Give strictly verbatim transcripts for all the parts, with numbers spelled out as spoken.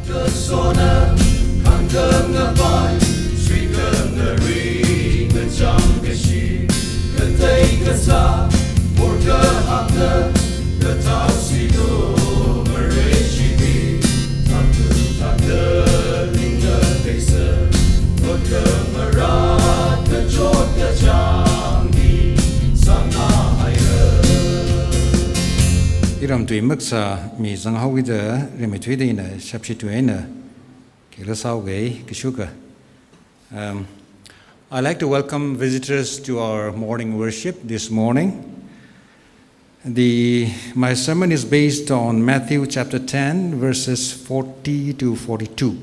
Kasona, kangkang abai, sui kangari, kachang kashi, katai kasa, morka hakna, katau sido, mareshi bi, taktu takta, ninga kaisa, morka marat, kachot kachang di, sana haira. Iram tui maksa mi zang hau ida, rimi tui da ina, shapshi tui ina, kila sau gai, kishuka. Um, I'd like to welcome visitors to our morning worship this morning. The, my sermon is based on Matthew chapter ten, verses forty to forty-two.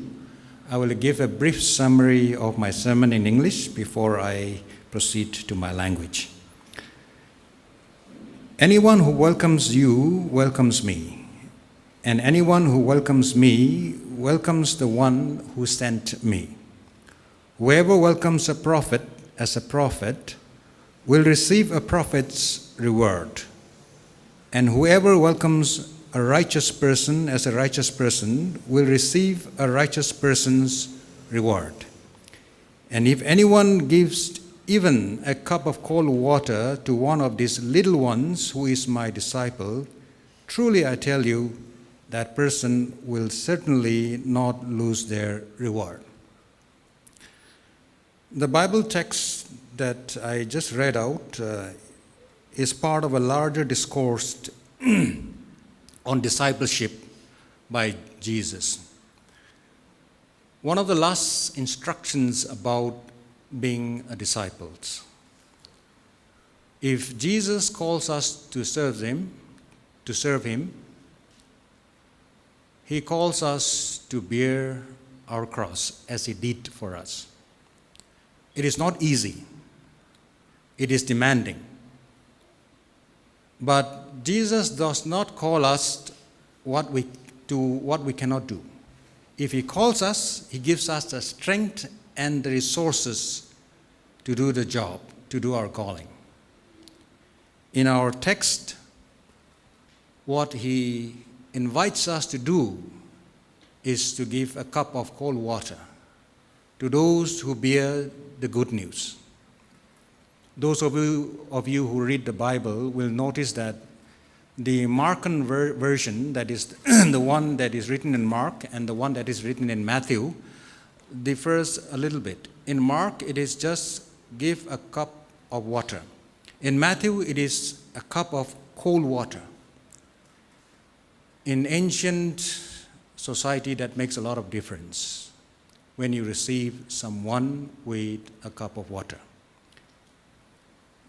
I will give a brief summary of my sermon in English before I proceed to my language. Anyone who welcomes you welcomes me, and anyone who welcomes me welcomes the one who sent me. Whoever welcomes a prophet as a prophet will receive a prophet's reward, and whoever welcomes a righteous person as a righteous person will receive a righteous person's reward. And if anyone gives even a cup of cold water to one of these little ones who is my disciple, truly I tell you, that person will certainly not lose their reward. The Bible text that I just read out, uh, is part of a larger discourse on discipleship by Jesus. One of the last instructions about being a disciple. If Jesus calls us to serve him, to serve him, he calls us to bear our cross as he did for us. It is not easy. It is demanding. But Jesus does not call us what we, to what we cannot do. If he calls us, he gives us the strength and the resources to do the job, to do our calling. In our text, what he invites us to do is to give a cup of cold water to those who bear the good news. Those of you, of you who read the Bible will notice that the Markan ver-, version, that is the one that is written in Mark and the one that is written in Matthew, differs a little bit. In Mark, it is just give a cup of water. In Matthew, it is a cup of cold water. In ancient society, that makes a lot of difference when you receive someone with a cup of water.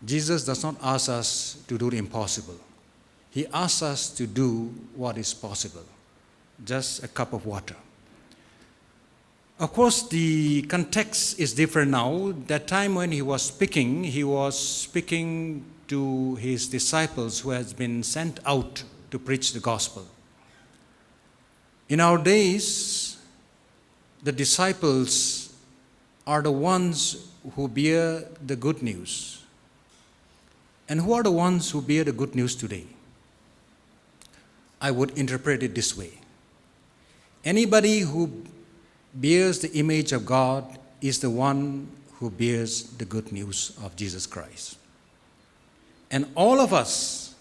Jesus does not ask us to do the impossible. He asks us to do what is possible. Just a cup of water. Of course, the context is different now. That time when he was speaking, he was speaking to his disciples who has been sent out to preach the gospel. In our days, the disciples are the ones who bear the good news. And who are the ones who bear the good news today? I would interpret it this way. Anybody who bears the image of God is the one who bears the good news of Jesus Christ. And all of us,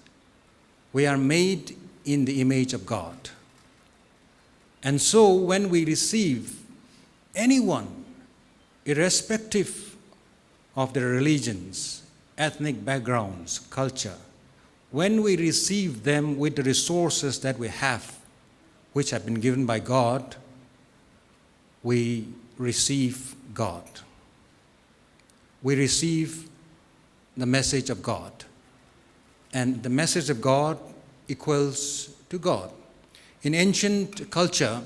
we are made in the image of God. And so when we receive anyone, irrespective of their religions, ethnic backgrounds, culture, when we receive them with the resources that we have, which have been given by God, we receive God. We receive the message of God. And the message of God equals to God. In ancient culture,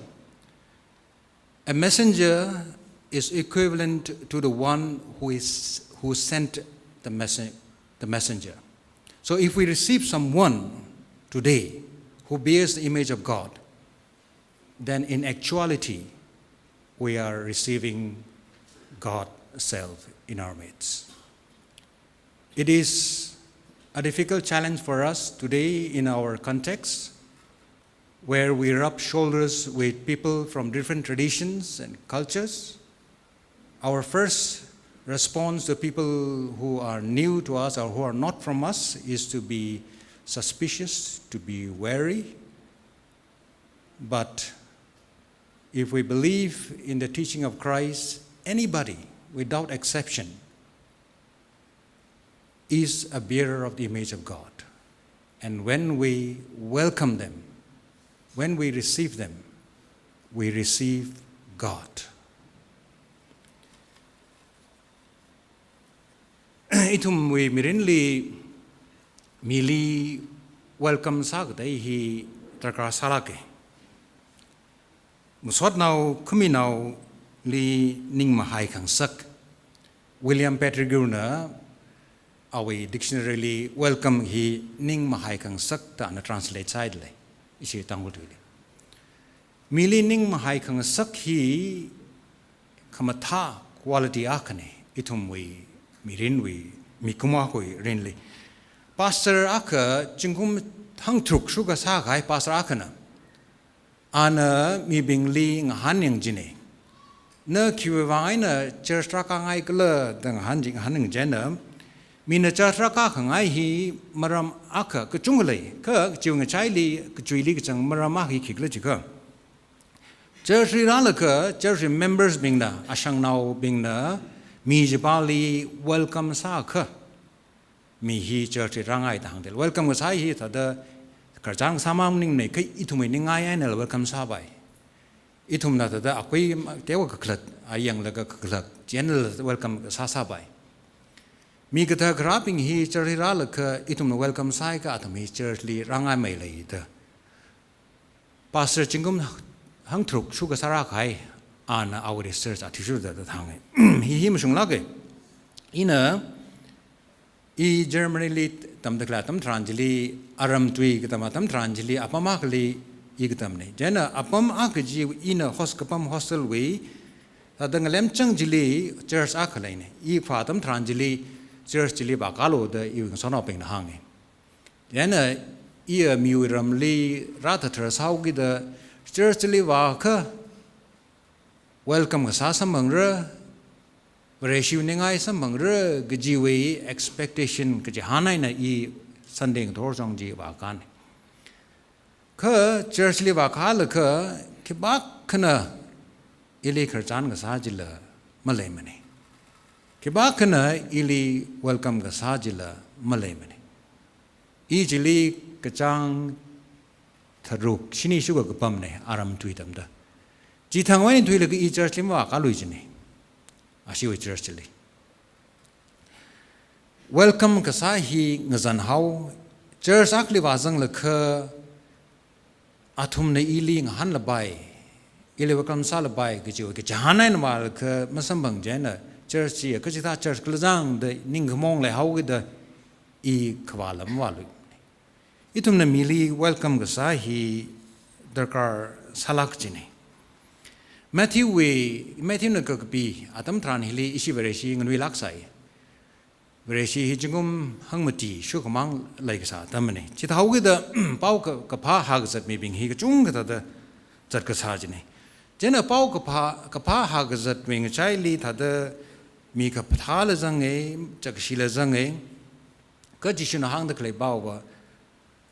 a messenger is equivalent to the one who is, who sent the messen-, the messenger. So if we receive someone today who bears the image of God, then in actuality, we are receiving God self in our midst. It is a difficult challenge for us today in our context. where we rub shoulders with people from different traditions and cultures, our first response to people who are new to us or who are not from us is to be suspicious, to be wary. But if we believe in the teaching of Christ, anybody, without exception, is a bearer of the image of God. And when we welcome them, when we receive them, we receive God. Ithumwui mirinli mili welcome sākatei hi darkar sālāke. Masotnao khamināoli ningmahai khangasak. William Pettigrew na awui dictionary li welcome hi ningmahai khangasak da ana translate sāhaida lei. Ishi Tangkhul tuili. Mili ningmahai khangasak hi khamathā quality akhane, ithumwui mirinwui, mikumo akhawui mirinli. Pastor akha zingkum hangtharuk shukasā kahai pastor akhana, ana mibingli ngahānyang jine. Na khiwui vang eina church rākāngai khala da ngahān ji, ngahānyang jina. Mina church rākākhangai hi maram akha kachungkha lei, kha chiwui ngachaili, kachuili kachang maram akha hi khikhala jiakha, church li rālaga, church members bingna, ashangnaobingna, mi chipāli welcome sākha, mi hi church li rāngai da hāngda lei. Welcome kasā hi thāda khararchan sāmang maningmane, kha ithumwui ningai einala welcome sāpai. Ithumna thāda akui ma-, teokha kakhalat, ayanglaga kakhalat, chieina welcome sāsāpai. Mi kathā kharābing hi church li rālaga ithumna welcome sāhaiakha athum hi church li rāngaimei lei da. Pastor zingkum hangtharuk shukasā rākahai, ana awui research athishurda da hānge. Hi hi mashunglāke. Ina, i Germany li tamda khalei atam tharan chili, aram tui katam atam tharan chili, apam akhali i katamne. Chieina apam akha chi ina host kapam hostel wui, thāda ngalemchang chili church akha leine. I phā atam tharan chili church chili vākālu da iwui ngasotnaobingna hānge. Chieina iya miwui ramli rāthathar sāhaokida church li vākha welcome kasā samphangra, Vareshiwui ningai samphangra kajiwui expectation kachihān eina i Sunday ngathor chong chi vākāne. Kha church li vākālaga khipākhana ili khararchan kasā chila maleimane. Khipākhana ili welcome kasā chila maleimane. I chili kachāng tharuk shini shuka kapamne, aram tui tamda. Chithang eina thuilaga i church li mavākālui jine. Ashiwui church li. Welcome kasā hi ngazanhao, church akhali vāzanglaga athumna ili ngahānlapai, ili welcome sālapai kajiwui kachihān eina vālaga masamphang chieina church chi kachikathā church khala jang da ningkhamong leihaokida i khavāla mavālui. Ithumna mili welcome kasā hi darkar sālāk jine. Matthew wui, Matthew na kakapi atam tharan hili ishi Vareshi nganuilāksai. Vareshi hi zingkum hangmati shukhamang leikasā atamne. Chithāhaokida pao ka-, kaphā hākazat mibing hi kachungkha thāda zatkasā jine. Chieina pao kaphā, kaphā hākazatwui ngachaili thāda mi kaphāla zange, chakshila zange. Kha Jishuna hāngda khalei paova,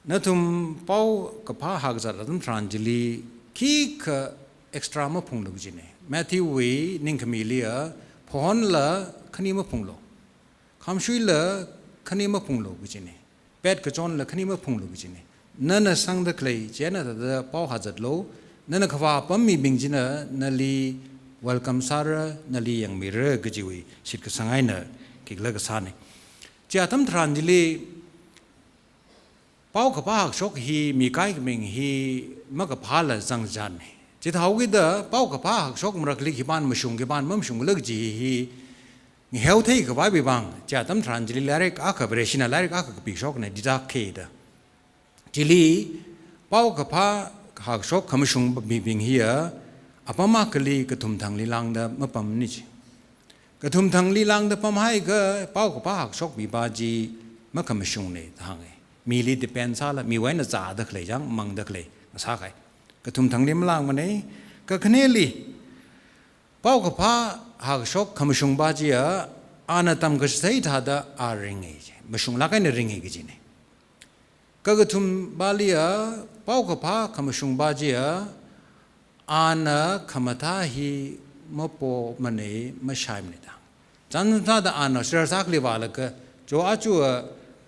nathum pao kaphā hākazat atam tharan chili khikha extra maphunglu kajine. Matthew wui ningkhamili a, phahonla khani maphunglu, khamshuila khani maphunglu kajine. Pet kachonla khani maphunglu kajine. Nana sangda khalei chieina thāda pao hāzatlu, nana khavā apam mibing china nali welcome sāra, nali yangmira kajiwui shitkasang eina khikhala kasāne. Chi atam tharan chili pao kaphā hākashok hi mi kaikhaming hi makaphāla zangzatne. Chithāhaokida pao kaphā hākashok marakhali khipāna mashung, khipāna mamashung khala kaji hi ngaheo theikhavaiwui vang, chi atam tharan chili lairik akha, Vareshina lairik akha kapishokne, Didache da. Chili pao kaphā hākashok khamashung mibing hiya apam akhali kathumthangli lāngda mapamne ji. Kathumthangli lāngda pamhaiakha pao kaphā hākashok mipā chi makhamashungne da hānge. Mili depend sāla, miwui eina zāda khalei, chāngmangda khalei, sākahai. Kathum thangli malāngmana, kakhaneli, paokaphā hākashok khamashungpa chiya, ana tamkachithei thāda a ringa, mashunglāk eina ringa kajina. Kakathumpa liya, paokaphā khamashungpa chiya, ana khamathā hi mapomana, mashaimana da. Chānsam sāda ana church akhali vālaga, cho achu a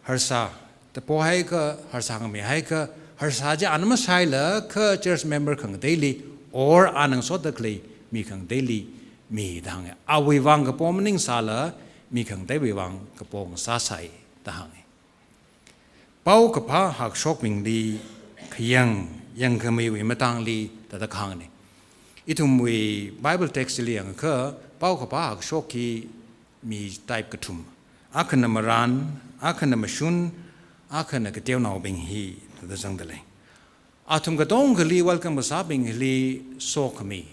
harsā, da pohaikha, harsā ngamihaikha, harsā chi ana mashailakha church member khangateili, or ana ngasoda khalei mi khangateili mida hānga. Awui vang kapo maningsāla, mi khangateiwui vang kapo ngasāsai da hānga. Paokaphā hākashokbingli khayang, yangkhamiwui matangli thāda kahāngna. Ithumwui Bible text li yangakha, paokaphā hākashok hi mi type kathum. Akhana marān, akhana mashun, akhana kateonaobing hi thāda zangda lei. Athum katongali welcome kasābingli sokhami,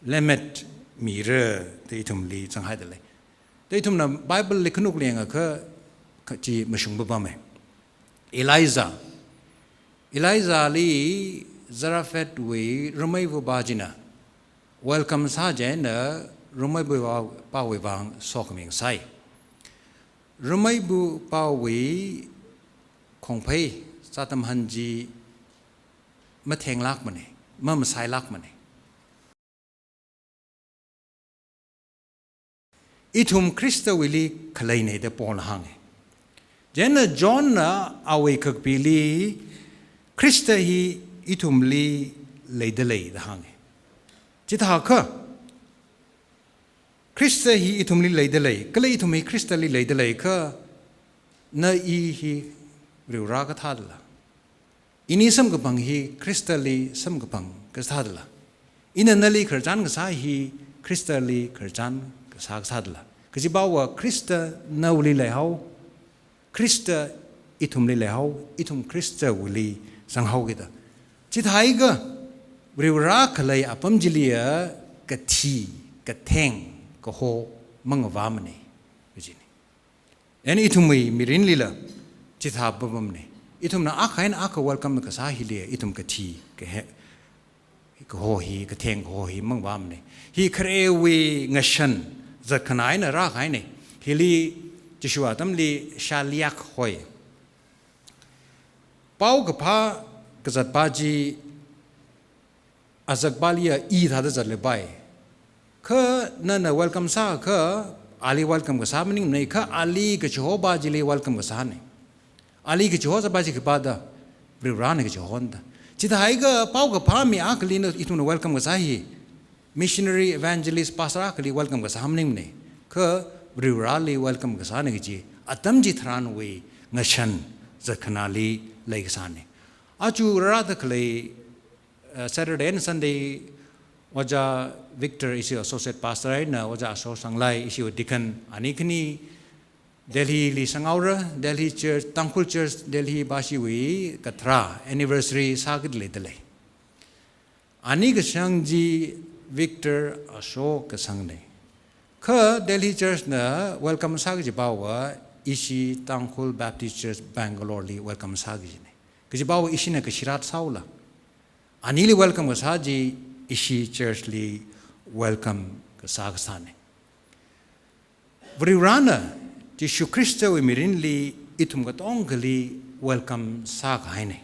lemmet mira da ithumli zanghaida lei. Da ithumna Bible li khanukli yangakha, kachi mashung papama. Elijah. Elijah li Zarephathwui rameivapa china welcome sā chieina rameivapawui vang sokhami ngasai. Rameivapawui khongphei sātamhan chi mathenglākmana, mamasailākmana. Ithum Khristawuili khaleina da Paulna hānga. Chieina Johnna awui kakapili Khrista hi ithumli leida lei da hānga. Chithākha, Khrista hi ithumli leida lei, kala ithum hi Khristali leida leiakha, na i hi Varivarā kathādala? Ini samkaphang hi Khristali samkaphang kathādala? Ina nali khararchan kasā hi Khristali khararchan kasā kathādala? Kajiva Khrista nawuili leihao, Khrista ithumli leihao, ithum Khristawuili zanghaokida. Chithākha, Varivarā khalei apam chiliya kathi, katheng, kaho mangavāmana, kajina. Chieina ithumwui mirinlila chithā papamna. Ithumna akha eina akha welcome kasā hili, ithum kathi, kahe, kaho hi, katheng kaho hi mangavāmana. Hi kharewui ngashan zatkhanā eina rākahaina. Hili Jishuwui atamli shaliak hoi. Paokaphā kazatpa chi azakpaliya i thāda zatlapai. Kha nana welcome sākha, ali welcome kasā maningmana, kha ali kachihopa chili welcome kasāna. Ali kachiho zatpa chi khipā da, Varivarāna kachihona da. Chithākha paokaphā mi akhali na ithumna welcome kasā hi, missionary, evangelist, pastor akhali welcome kasā maningmana, kha Varivarāli welcome kasāna kaji atam chitharanwui ngashan zatkhanāli leikasāna. Aja rārāda khalei, uh, Saturday and Sunday, Ojā Victor ishi associate pastor eina, Ojā Ashok Sanglai ishi deacon, ani khani Delhili sanghaora, Delhi Church, Tangkhul Church Delhi bashiwui katharā anniversary sākida leida lei. Ani kashang chi Victor Ashok kashangna. Kha Delhi Church na welcome sā kajiva ishi Tangkhul Baptist Church Bangalore li welcome sā kajina. Kajiva ishina kashirat sāhaola, anili welcome kasā chi ishi church li welcome kasā kasāna. Varivarāna Jishu Khristawui mirinli ithum katongali welcome sākahaina.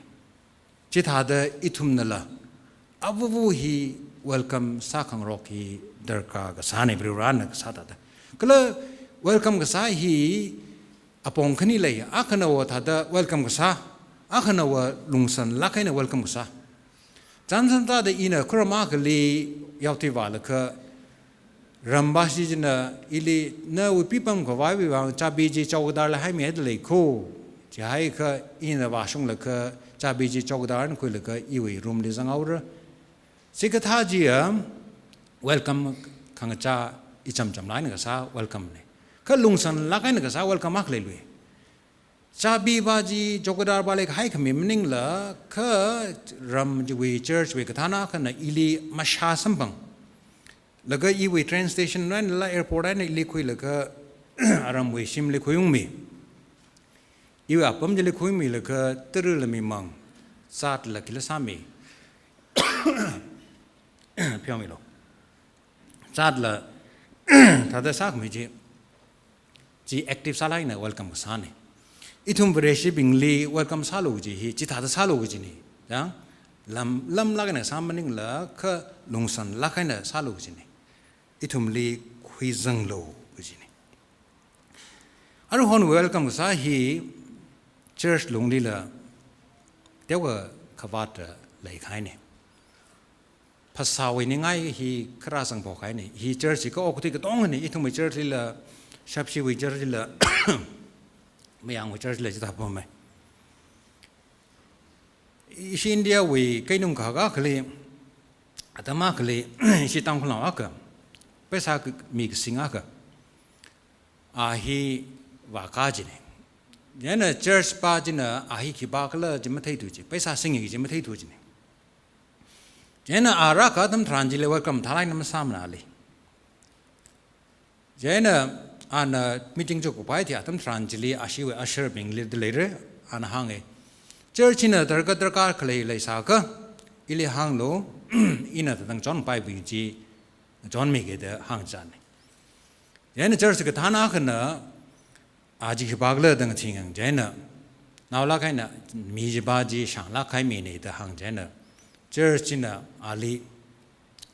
Chithāda ithumnala avuvu hi welcome sākhangarok hi darkar kasāna, Varivarāna kasā thāda. Kala welcome kasā hi apong khani lei, akhana va thāda welcome kasā, akhana va lungsanlāk eina welcome kasā. Chānsam sāda ina khuram akhali yaothui vālaga, ram bashi china ili nawui pipam khavaiwui vang chabi chi chowkidar li haimihaida lei kho, jihaikha ina vāshunglaga chabi chi chowkidarna khuilaga iwui room li zanghaora. Chikathā chiya welcome khangachā ichamcham eina kasā welcome na. Kha lungsanlāk eina kasā welcome akha leilui. Chabi va chi chowkidarpali kahai khami maningla, kha ram chiwui church wui kathāna akhana ili mashā samphang. Laga iwui train station eina la airport eina ili khuilaga aramwui shimli khuiungmi. Iwui apam chili khuimilaga tara la mimang. Zatla khila sāmi. Pheomilo. Zatla thāda sākhami chi, chi active sālāk eina welcome kasāna. Ithum Vareshibingli welcome sālu kaji hi chithāda sālu kajina. Chang, lam, lamlāk eina sā maningla kha lungsanlāk eina sālu kajina. Ithumli khuizanglu kajina. Aruihon welcome kasā hi church lunglila teokha khavāta leikahaina. Phasāwui ningai hi kharā zangphok kahaina. Hi church hi ka okathui katongana, ithumwui church lila, Shapshiwui church lila, Mayangwui church lila chithā pamai. Ishi Indiawui keinung kahak akhali, atam akhali, ishi Tangkhulnao akha, paisa ka-, mi kasing akha, a hi vāka jina. Chieina church pā china a hi khipākhala chi matheithu ji, paisa singi chi matheithu jina. Chieina a rāka atam tharan chili welcome thālāk eina masāmana ali. Chieina ana meeting chukpai thei atam tharan chili ashiwui usher bingli da leira, ana hānga. Church hina darkar darkar khalei leisākha, ili hānglu, ina thāda chonpai bing chi, chonmiga da hāngchāna. Chieina church kathāna akhana, a chi khipākhala da ngathing ang chieina, naolāk eina mi chipā chi shānglāk kahai mina da hāng chieina, church china ali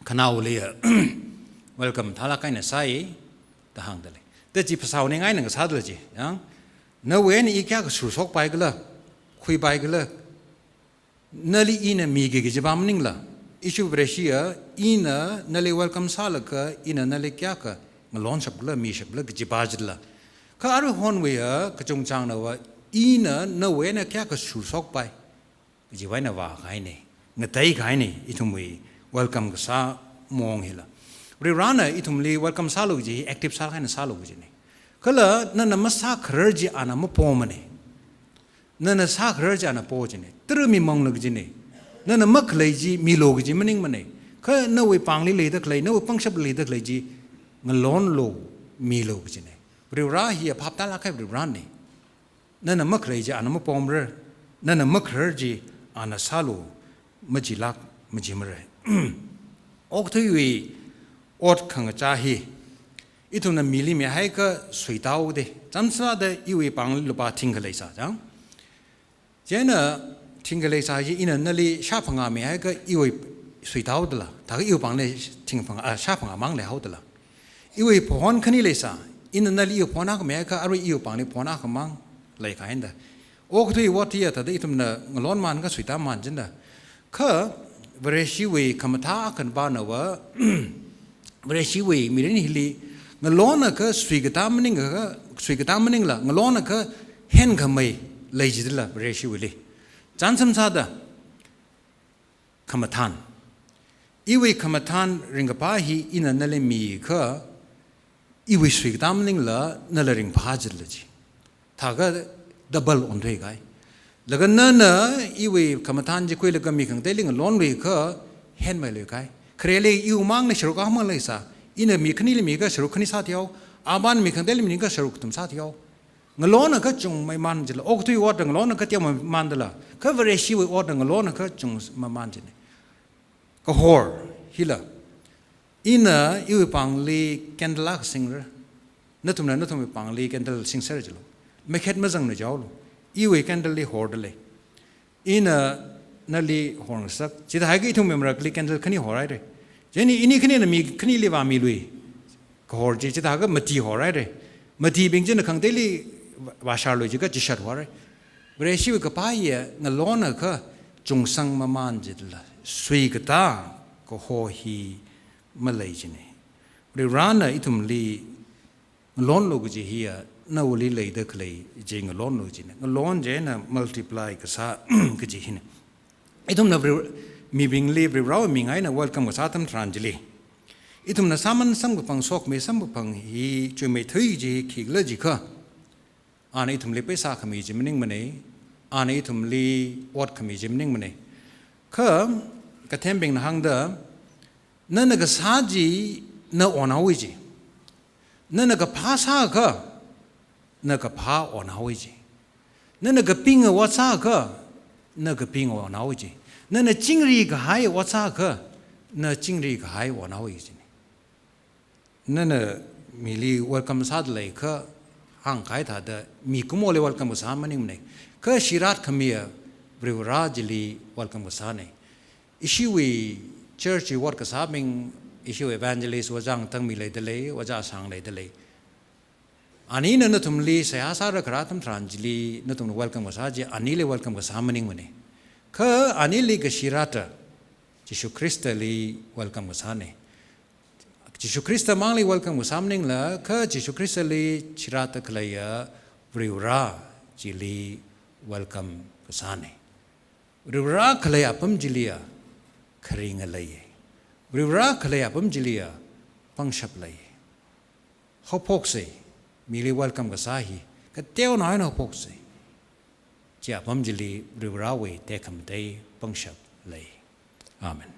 khanaoli, welcome thālāk eina sāi da hāngda lei. Da chi phasāwui ningai eina kasāda lei chi. Yang, nawui eina i kayākha shurshokpaikhala, khuipaikhala, nali ina miki kajipa maningla, ishi Vareshi a, ina nali welcome sālaga, ina nali kayākha ngalonshapkhala, mishapkhala kajipa jila. Kha aruihonwui a, kachungchangnava, ina nawui eina kayākha shurshokpai kajiwui eina vākahaina, ngateikahaina, ithumwui welcome kasā maong hila. Varivarana ithumli welcome sālu kaji hi active sālāk eina sālu kajina. Kala nana masākharar chi ana mapomana. Nana sākharar chi ana po jina. Tara mimanglu kajina. Nana makhalei chi milu kaji maningmana. Kha nawui pāngli leida khalei, nawui pangshapli leida khalei chi ngalonlu, milu kajina. Varivara hi aphap tālāk kahai Varivarana. Nana makhalei chi ana mapomrar, nana makharar chi ana sālu, machilāk, machimarar. Okathuiwui ot khangachā hi, ithumna mili mihaiakha suitāhaoda, chānsāda iwui pāngli lupā thingkha leisā chang. Chieina thingkha leisā chi ina nali shāphangā mihaiakha iwui suitāhaodala, thākha iwui pāngli thingphangā, a, shāphangā mang leihaodala. Iwui phon khani leisā, ina nali iwui phon akha mihaiakha arui iwui pāngli phon akha mang leikahaina da. Okathui ot hiya thāda ithumna ngalonmānkha suitāmān jina. Kha Vareshiwui khamathā akhana pānava, Vareshiwui mirin hili ngalonakha suikatā maningakha, suikatā maningla, ngalonakha henkhamei lei jidala Vareshiwuili. Chānsam sāda, khamathān. Iwui khamathān ringkaphā hi ina nali mikha, iwui suikatā maningla nala ringphā jidala chi. Thākha double onthuikahai. Laga nana iwui khamathān chi khuilaga mi khangateili ngalonluikha henmeiluikahai. Khareli iwui mangli sharuk akhamang leisā, ina mi khanili mikha sharuk khani sāthuihao, apān mi khangateili mikha sharuk kathum sāthuihao. Ngalonakha chungmeimān jila, okathui ot ngalonakha teomeimān dala, kha Vareshiwui ot ngalonakha chungmeimān jina. Kahor hila, ina iwui pāngli candle akha singra. Nathumna nathumwui pāngli candle singser jilu. Mekhet mazangna jihaolu. Iwui candle li horda lei. Ina nali horngasak. Chithākha ithumwui marakli candle khani horhaira. Chieina ini khanina mi khanili vāmilui. Kahor chi chithākha mati horhaira. Matibing china khangateili vāsharlui jiakha chishat horhaira. Vareshiwui kaphā hiya ngalonakha chungsang mamān jidala, suikatā kaho hi malei jina. Varivarana ithumli ngalonlu kaji hiya, nawuili leida khalei chi ngalonlu jina. Ngalon chieina multiply kasā kaji hina. Ithumna Vari-, mibingli Varivarawui ming eina welcome kasā atam tharan chili, ithumna sāman samkaphang, sokhami samkaphang hi chuimeithui kaji hi khikhala jiakha, ana ithumli paisa khami chi maningmana, ana ithumli ot khami chi maningmana. Kha kathembingna hāngda, nana kasā chi na onhaowa ji. Nana kaphā sākha, na kaphā onhaowa ji. Nana kapinga ot sākha, na kapinga onao ji. Nana chingri kahai otsak akha, na chingri kahai onao ji. Nana mili welcome sālakha hāngkahai thāda mikumoli welcome kasā maningmana. Kha shirat khamiya Varivarā chili welcome kasāna. Ishiwui church wui ot kasābing, ishiwui evangelist Ojā Tangmi leidalei, Ojā Sang leidalei. Anina nathumli seihā sāra kharā atam tharan chili nathumna welcome kasā chi, anili welcome kasā maningmana. Kha anili kashirata Jishu Khristali welcome kasāna. Jishu Khrista mangli welcome kasā maningla, kha Jishu Khristali shirata khaleiya Varivarā chili welcome kasāna. Varivarā khalei apam chiliya kharinga lei. Varivarā khalei apam chiliya pangshap lei. Haophoksa, mili welcome kasā hi, kateonao eina haophoksa. Chi apam chili Varivarāwui tekhamatei pangshap lei. Amen.